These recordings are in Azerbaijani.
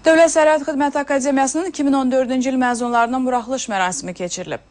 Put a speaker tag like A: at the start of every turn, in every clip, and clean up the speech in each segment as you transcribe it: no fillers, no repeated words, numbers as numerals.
A: Dövlət Sərhəd Xidməti Akademiyasının 2014-cü il məzunlarının buraxılış mərasimi keçirilib.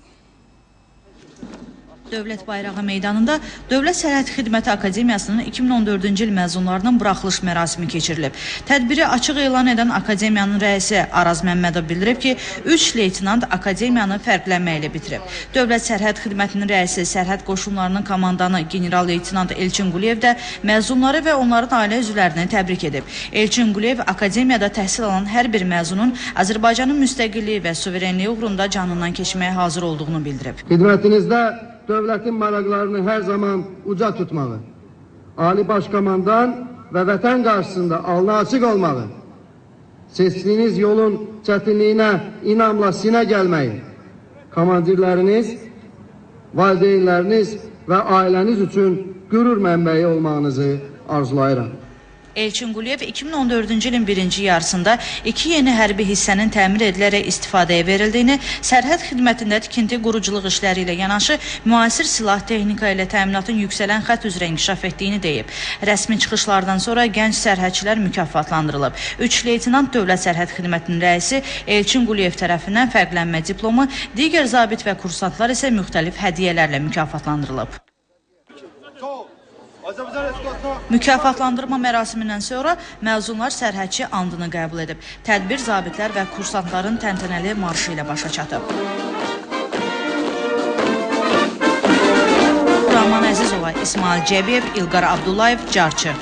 B: Dövlət Bayrağı meydanında Dövlət Sərhəd Xidməti Akademiyasının 2014-cü il məzunlarının buraxılış mərasimi keçirilib. Tədbiri açıq elan edən akademiyanın rəisi Araz Məmmədov bildirib ki, 3 leytenant akademiyanı fərqlənmə ilə bitirib. Dövlət Sərhəd Xidmətinin rəisi, Sərhəd Qoşunlarının komandanı general-leytenant Elçin Quliyev də məzunları və onların ailə üzvlərini təbrik edib. Elçin Quliyev akademiyada təhsil alan hər bir məzunun Azərbaycanın müstəqilliyi və suverenliyi uğrunda canından keçməyə hazır olduğunu bildirib.
C: Xidmətinizdə dövlətin maraqlarını hər zaman uca tutmağı, Ali Baş Komandan və vətən qarşısında alnı açıq olmağı, seçdiyiniz yolun çətinliyinə inamla sinə gəlməyi, komandirləriniz, valideynləriniz və ailəniz üçün qürur mənbəyi olmağınızı arzulayıram.
B: Elçin Quliyev 2014-cü ilin birinci yarısında 2 yeni hərbi hissənin təmir edilərək istifadəyə verildiyini, sərhəd xidmətində tikinti quruculuq işləri ilə yanaşı müasir silah texnika ilə təminatın yüksələn xətt üzrə inkişaf etdiyini deyib. Rəsmi çıxışlardan sonra gənc sərhədçilər mükafatlandırılıb. 3 leytenant Dövlət Sərhəd Xidmətinin rəisi Elçin Quliyev tərəfindən fərqlənmə diplomu, digər zabit və kursantlar isə müxtəlif hədiyyələrlə mükafatlandırılıb. Mükafatlandırma mərasimindən sonra məzunlar sərhədçi andını qəbul edib. Tədbir zabitlər və kursantların təntənəli marşı ilə başa çatıb. Rahman Əzizova, İsmail Cəbiyev, İlqar Abdullayev, Carçı.